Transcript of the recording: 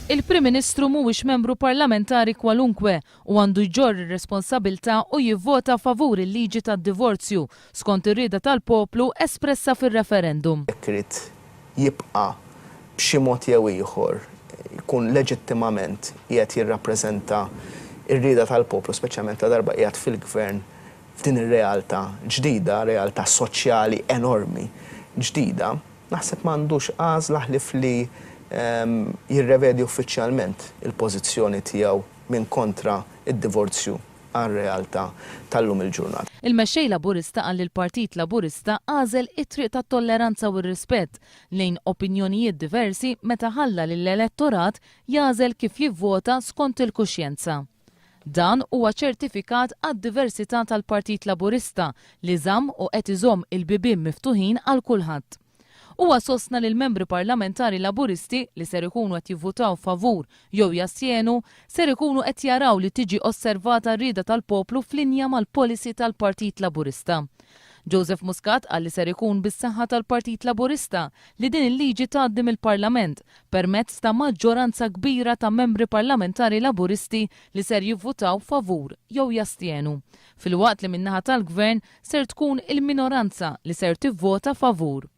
Il-Prim Ministru mhuwiex membru parlamentari kwalunkwe u għandu jġorr ir-responsabilità u jivvota favur il-liġi tad-divorzju skont ir-rieda tal-poplu espressa fir-referendum. Jekk irid jibqa' b'xi mod jew ieħor jkun leġittimament qiegħed jirrappreżenta r-rieda tal-poplu, speċjalment ladarba qiegħed fil-Gvern f'din ir-realtà ġdida, realtà soċjali enormi ġdida, naħseb m'għandux għażla ħlief li jirrevedi uffiċjalment il-pożizzjoni tiegħu minn kontra d-divorzju għar-realtà tal-lum il-ġurnata. Il-Mexxej Laburista qal li l-Partit Laburista għażel it-triq tat-tolleranza u r-rispett lejn opinjonijiet diversi meta ħalla lill-elettorat jagħżel kif jivvota skont il-kuxjenza. Dan huwa ċertifikat għad-diversità tal-Partit Laburista li żamm u qed iżomm il-bibien miftuħin għal kulħadd. Huwa sostna li l-Membri Parlamentari Laburisti li ser ikunu qed jivvutaw favur jew jastjenu ser ikunu qed jaraw li tiġi osservata r-rieda tal-poplu f'linja mal-policy tal-Partit Laburista. Joseph Muscat qal li ser ikun bis-saħħa tal-Partit Laburista li din il-liġi tgħaddi mill-Parlament permezz ta' maġġoranza kbira ta' Membri Parlamentari Laburisti li ser jivvutaw favur jew jastjenu, filwaqt li min-naħa tal-Gvern ser tkun il-minoranza li ser tivvota favur.